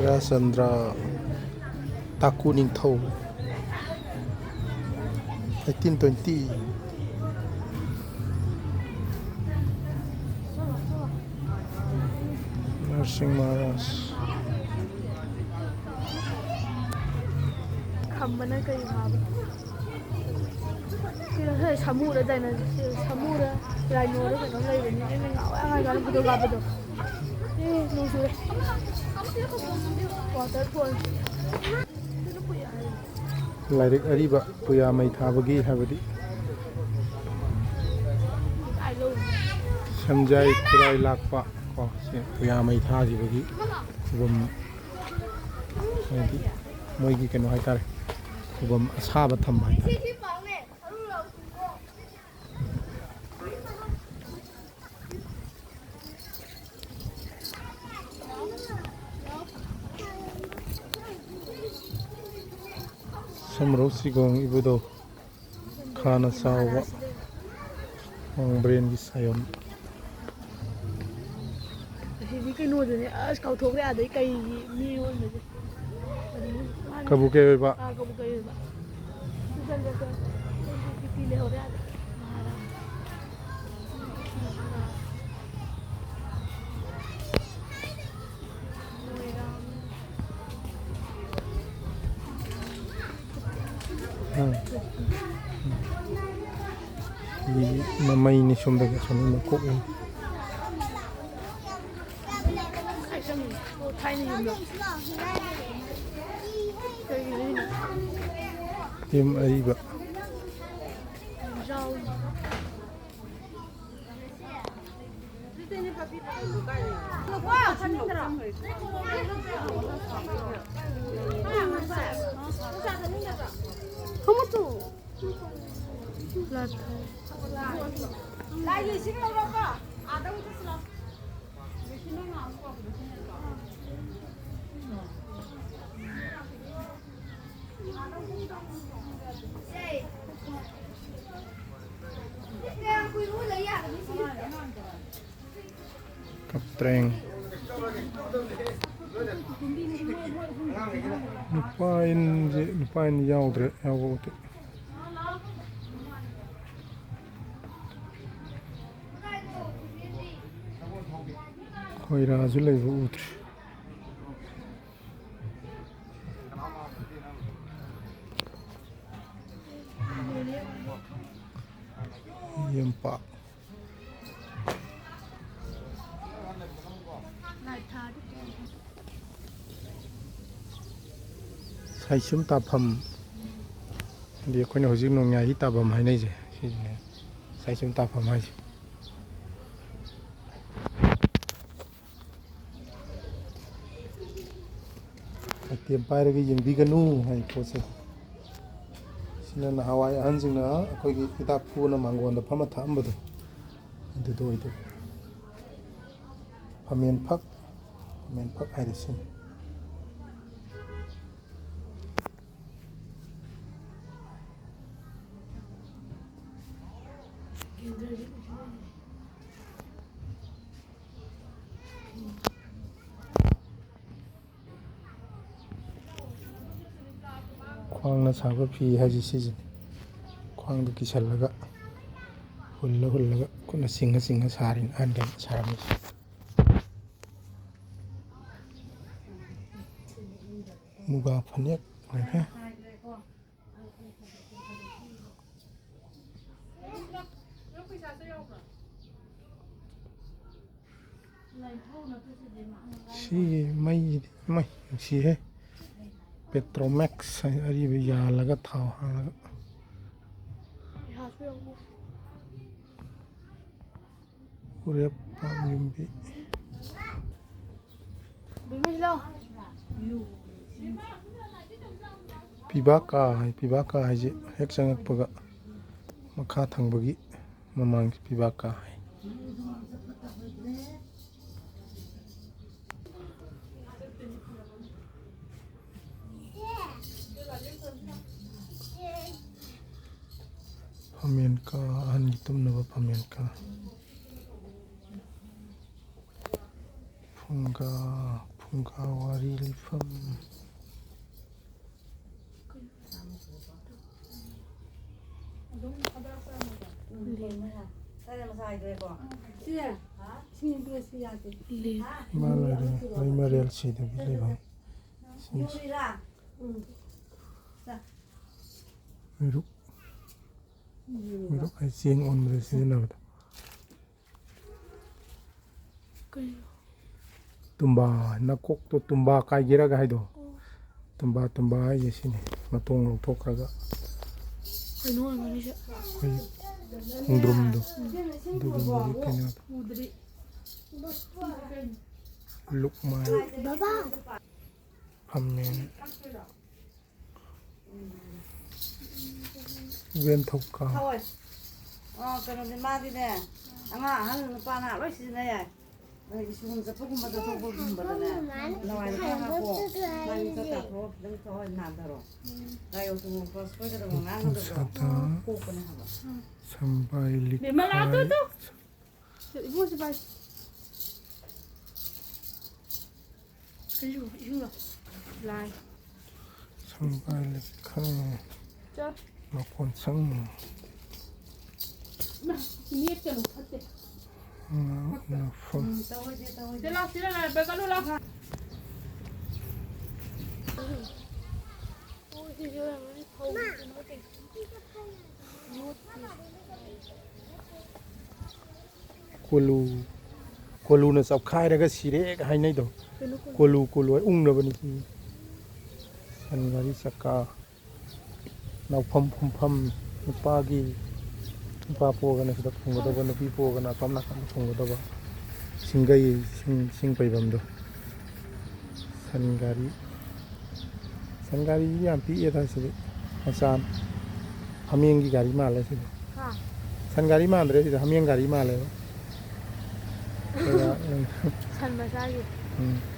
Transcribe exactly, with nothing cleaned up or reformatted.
ꯔꯥꯖꯆꯟꯗ꯭ꯔ ꯇꯥꯀꯨ ꯅꯤꯡꯊꯧ, eighteen twenty꯫ ꯅꯔꯁꯤꯡ ꯃꯍꯥꯔꯥꯖ꯫ ꯈꯝꯕꯅ ꯀꯩ ꯐꯥꯕ? ꯁꯤ ꯉꯁꯥꯏ ꯁꯥꯃꯨꯔ ꯗꯥꯏꯅꯣꯁꯔ, ꯁꯤ ꯁꯥꯃꯨꯔ ꯔꯥꯏꯅꯣꯔ ꯀꯩꯅꯣꯝ ꯂꯩꯕꯅꯤ꯫ ꯑꯩꯅ ꯉꯥꯎꯋꯦ ꯍꯥꯏ ꯀꯥꯟꯗ ꯐꯣꯇꯣ ꯀꯥꯞꯄꯗꯣ꯫ ꯑꯦ, ꯅꯣꯡ ꯆꯨꯔꯦ꯫ ꯋꯥꯇꯔꯐꯣꯜ꯫ ꯂꯥꯏꯔꯤꯛ ꯑꯔꯤꯕ ꯄꯨꯌꯥ ꯃꯩ ꯊꯥꯕꯒꯤ ꯍꯥꯏꯕꯗꯤ ꯁꯟꯖꯥꯏ ꯈꯨꯔꯥꯏ ꯂꯥꯛꯄ ꯀꯣ, ꯁꯤ ꯄꯨꯌꯥ ꯃꯩ ꯊꯥꯈꯤꯕꯒꯤ ꯈꯨꯕꯝ, ꯍꯥꯏꯗꯤ ꯃꯣꯏꯒꯤ ꯀꯩꯅꯣ ꯍꯥꯏꯇꯥꯔꯦ, ꯈꯨꯕꯝ ꯑꯁꯥꯕ ꯊꯝꯕ ꯍꯥꯏꯇꯥꯔꯦ꯫ ꯁꯝꯔꯧ ꯆꯤꯒꯣꯡ ꯏꯕꯨꯙꯧ ꯈꯥꯅ ꯆꯥꯎꯕ ꯋꯥꯡꯕ꯭ꯔꯦꯟꯒꯤ ꯁꯥꯌꯣꯟ꯫ ꯑꯁꯤꯗꯤ ꯀꯩꯅꯣꯗꯨꯅꯦ, ꯑꯁ, ꯀꯥꯎꯊꯣꯛꯈ꯭ꯔꯦ ꯑꯥꯗꯩ ꯀꯩꯒꯤ ꯃꯤ ꯑꯣꯟꯕꯁꯦ꯫ ꯀꯕꯨ ꯀꯩ ꯑꯣꯏꯕ? ꯑꯥ, ꯀꯕꯨ ꯀꯩ ꯑꯣꯏꯕ? ꯁꯤ ꯆꯠꯂꯦ, ꯆꯠꯂꯦ꯫ ꯁꯤ ꯂꯩꯍꯧꯔꯦ ꯑꯥꯗ꯫ ꯃꯍꯥꯔꯥꯅꯤ꯫ ꯃꯣꯏꯔꯥꯡ꯫ ꯎꯝ꯫ ꯎꯝ꯫ ꯃꯃꯩꯅꯤ ꯁꯣꯝꯗꯒꯤ ꯑꯁꯣꯝꯗ ꯃꯀꯣꯛꯅꯤ꯫ ꯊꯥꯏꯅ ꯌꯨꯝꯗꯣ꯫ ꯀꯩꯒꯤꯅꯣ? ꯌꯨꯝ ꯑꯔꯤꯕ꯫ ꯌꯨꯝꯖꯥꯎ꯫ ꯂꯥꯏꯒꯤ ꯏꯁꯤꯡ ꯂꯧꯔꯣꯀꯣ꯫ ꯑꯥꯗ ꯑꯃꯨꯛ ꯆꯠꯁꯤ ꯂꯥꯎ꯫ ꯇ꯭ꯔꯦꯡ꯫ ꯅꯨꯄꯥ ꯏꯟꯁꯦ, ꯅꯨꯄꯥ ꯏꯟ ꯌꯥꯎꯗ꯭ꯔꯦ, ꯌꯥꯎꯕꯕꯨꯗꯤ꯫ ꯈꯣꯏꯔꯥꯁꯨ ꯂꯩꯕ ꯎꯗ꯭ꯔꯦ꯫ ꯌꯦꯝꯄꯥꯛ꯫ ꯁꯥꯏꯁꯨꯝ ꯇꯥꯐꯝ꯫ ꯍꯥꯏꯗꯤ ꯑꯩꯈꯣꯏꯅ ꯍꯧꯖꯤꯛ ꯅꯣꯡꯌꯥꯏ ꯇꯥꯐꯝ ꯍꯥꯏꯅꯩꯁꯦ ꯁꯤꯁꯤꯅꯦ꯫ ꯁꯥꯏꯁꯨꯝ ꯇꯥꯐꯝ ꯍꯥꯏꯁꯦ꯫ ꯃꯇꯦꯝ ꯄꯥꯏꯔꯒ ꯌꯦꯡꯕꯤꯒꯅꯨ ꯍꯥꯏ ꯄꯣꯠꯁꯦ꯫ ꯁꯤꯅ ꯅꯍꯥꯟꯋꯥꯏ ꯑꯍꯟꯁꯤꯡꯅ ꯑꯩꯈꯣꯏꯒꯤ ꯍꯤꯗꯥꯛ ꯐꯨꯅ ꯃꯥꯡꯒꯣꯟꯗ ꯐꯝꯃ ꯊꯛꯑꯝꯕꯗꯣ, ꯑꯗꯨꯗꯣ ꯑꯣꯏꯗꯣꯏꯕ꯫ ꯐꯃꯦꯟ ꯐꯛ, ꯐꯃꯦꯟ ꯐꯛ ꯍꯥꯏꯔꯤꯁꯤꯅꯤ꯫ ꯈ꯭ꯋꯥꯡꯅ ꯁꯥꯕ ꯐꯤ ꯍꯥꯏꯁꯦ ꯁꯤꯁꯤꯅꯤ꯫ ꯈ꯭ꯋꯥꯡꯗ ꯀꯤꯁꯜꯂꯒ, ꯍꯨꯜꯂ ꯍꯨꯜꯂꯒ, ꯈꯨꯠꯅ ꯆꯤꯡꯉ ꯆꯤꯡꯉ ꯁꯥꯔꯤꯅꯤ ꯑꯍꯟꯈꯩꯅ ꯁꯥꯔꯝꯃꯤꯁꯦ꯫ ꯃꯨꯒꯥ ꯐꯅꯦꯛ ꯑꯣꯏꯔꯦ꯫ ꯁꯤꯒꯤ ꯃꯩꯁꯤꯗꯤ ꯃꯩ ꯅꯨꯡꯁꯤꯍꯦ꯫ ꯄꯦꯇ꯭ꯔꯣꯃꯦꯛꯁ ꯍꯥꯏ, ꯑꯔꯤꯕ ꯌꯥꯜꯂꯒ ꯊꯥꯎ ꯍꯥꯜꯂꯒ꯫ ꯎꯔꯦꯞ ꯄꯥꯝ ꯌꯨꯝꯕꯤ꯫ ꯄꯤꯕꯥꯀꯥ ꯍꯥꯏ, ꯄꯤꯕꯥꯀꯥ ꯍꯥꯏꯁꯦ ꯍꯦꯛ ꯆꯪꯉꯛꯄꯒ ꯃꯈꯥ ꯊꯪꯕꯒꯤ ꯃꯃꯥꯡꯁꯦ ꯄꯤꯕꯥꯀꯥ ꯍꯥꯏ꯫ ꯐꯃꯦꯟ ꯀꯥ, ꯑꯍꯟꯒꯤ ꯇꯨꯝꯅꯕ ꯐꯃꯦꯟ ꯀꯥ꯫ ꯐꯨꯡꯒꯥ, ꯐꯨꯡꯒꯥ ꯋꯥꯔꯤ ꯂꯤꯐꯝ꯫ ꯏꯃꯥ ꯂꯩꯔꯦ, ꯃꯩ ꯃꯔꯦꯜ ꯁꯤꯗꯕꯤ ꯂꯩꯐꯝ꯫ ꯁꯤꯡꯁꯤ꯫ ꯃꯩꯔꯨꯛ, ꯃꯩꯔꯨꯛ ꯍꯥꯏ ꯆꯦꯡ ꯑꯣꯟꯕꯗ ꯁꯤꯖꯤꯟꯅꯕꯗꯣ꯫ ꯀꯩꯅꯣ? ꯇꯨꯝꯕꯥ, ꯅꯀꯣꯛꯇꯣ ꯇꯨꯝꯕꯥ ꯀꯥꯏꯒꯦꯔꯒ ꯍꯥꯏꯗꯣ꯫ ꯑꯣ꯫ ꯇꯨꯝꯕꯥ, ꯇꯨꯝꯕꯥ ꯍꯥꯏꯁꯦ ꯁꯤꯅꯤ, ꯃꯇꯣꯡ ꯂꯧꯊꯣꯛꯈ꯭ꯔꯒ꯫ ꯀꯩꯅꯣ ꯑꯣꯏꯔꯝꯒꯅꯤꯁꯦ꯫ ꯑꯩꯈꯣꯏ ꯈꯣꯡꯗ꯭ꯔꯨꯝꯗꯣ, ꯎꯝ꯫ ꯑꯗꯨꯒꯨꯝꯕꯒꯤ ꯀꯩꯅꯣꯗꯣ꯫ ꯎꯗ꯭ꯔꯤ꯫ ꯂꯨꯛꯃꯥꯏ꯫ ꯕꯕꯥ꯫ ꯐꯝꯃꯦ꯫ ꯏꯕꯦꯟ ꯊꯧꯀꯥ꯫ ꯊꯧꯋꯦ꯫ ꯑꯥ, ꯀꯩꯅꯣꯗꯤ ꯃꯥꯗꯤꯅꯦ, ꯑꯉꯥꯡ ꯑꯍꯟ ꯅꯨꯄꯥ ꯅꯍꯥ ꯂꯣꯏ ꯁꯤꯖꯤꯟꯅ ꯌꯥꯏ꯫ ꯑꯗꯒꯤ ꯁꯨꯒꯨꯝ ꯆꯠꯊꯣꯛꯀꯨꯝꯕ ꯆꯠꯊꯣꯛꯄꯒꯨꯝꯕꯗꯅꯦ, ꯂꯋꯥꯏꯗ ꯈꯔ ꯍꯥꯞꯄꯣ꯫ ꯃꯥꯏ ꯃꯤꯠꯇ ꯇꯥꯊꯣꯛꯑꯣ, ꯈꯤꯇꯪ ꯊꯋꯥꯏ ꯅꯥꯟꯊꯔꯣ꯫ ꯒꯥꯔꯤ ꯑꯣꯇꯣꯃꯣꯕꯥꯏꯜ ꯁꯣꯏꯒꯗꯕ ꯉꯥꯡꯒꯗꯕꯗꯣ ꯁꯥꯗꯥ꯫ ꯀꯣꯛꯄꯅꯦ ꯍꯥꯏꯕ꯫ ꯁꯪꯕꯥꯏ ꯕꯦꯝꯃ, ꯂꯥꯛꯑꯣ, ꯂꯤꯈꯥꯏ꯫ Two, two. ꯏꯕꯨꯡꯉꯣ ꯁꯤ ꯄꯥꯏ꯫ ꯀꯩꯅꯣ, ꯏꯁꯤꯡꯂꯣ? ꯂꯥꯏ꯫ ꯁꯪꯕꯥꯏ ꯂꯤꯈꯥꯏ꯫ ꯆꯣ꯫ ꯃꯀꯣꯟ ꯁꯪ꯫ ꯏꯃꯥ, ꯅꯦꯠꯀꯅꯨ, ꯐꯠꯇꯦ꯫ ꯉꯥ ꯎꯅꯐꯝ꯫ ꯎꯝ, ꯇꯧꯍꯣꯏꯗꯦ, ꯇꯧꯍꯣꯏꯗꯦ꯫ ꯁꯤ ꯂꯥꯎ, ꯁꯤ ꯂꯥꯎ, ꯂꯥꯎ, ꯕꯦꯒ ꯀꯠꯂꯨ ꯂꯥꯎ꯫ ꯀꯣꯂꯨ, ꯀꯣꯂꯨꯅ ꯆꯞꯈꯥꯏꯔꯒ ꯁꯤꯔꯦꯒ ꯍꯥꯏꯅꯩꯗꯣ꯫ ꯀꯣꯂꯨ, ꯀꯣꯂꯨ꯫ ꯀꯣꯂꯨ, ꯀꯣꯂꯨ ꯍꯥꯏ ꯎꯪꯅꯕꯅꯤ꯫ ꯁꯟ ꯒꯥꯔꯤ ꯆꯀꯥ, ꯂꯧꯐꯝ ꯐꯝꯐꯝ, ꯅꯨꯄꯥꯒꯤ, ꯅꯨꯄꯥ ꯄꯣꯛꯑꯒꯅ ꯁꯤꯗ ꯐꯨꯝꯒꯗꯧꯕ, ꯅꯨꯄꯤ ꯄꯣꯛꯑꯒꯅ ꯑꯁꯣꯝ ꯅꯥꯀꯟꯗ ꯐꯨꯝꯒꯗꯧꯕ꯫ ꯁꯤꯡꯒꯩ, ꯁꯤꯡ, ꯁꯤꯡ ꯄꯩꯐꯝꯗꯣ꯫ ꯁꯟ ꯒꯥꯔꯤ꯫ ꯁꯟ ꯒꯥꯔꯤꯁꯤ ꯌꯥꯝ ꯄꯤꯛꯑꯦꯗ ꯁꯤꯗꯤ꯫ ꯃꯆꯥ ꯍꯥꯃꯦꯡꯒꯤ ꯒꯥꯔꯤ ꯃꯥꯜꯂꯦ ꯁꯤꯗꯤ꯫ ꯍꯥ? ꯁꯟ ꯒꯥꯔꯤ ꯃꯥꯟꯗ꯭ꯔꯦ ꯁꯤꯗꯤ, ꯍꯥꯃꯦꯡ ꯒꯥꯔꯤ ꯃꯥꯜꯂꯦꯕ꯫ ꯁꯟ ꯃꯆꯥꯒꯤ꯫ ꯎꯝ꯫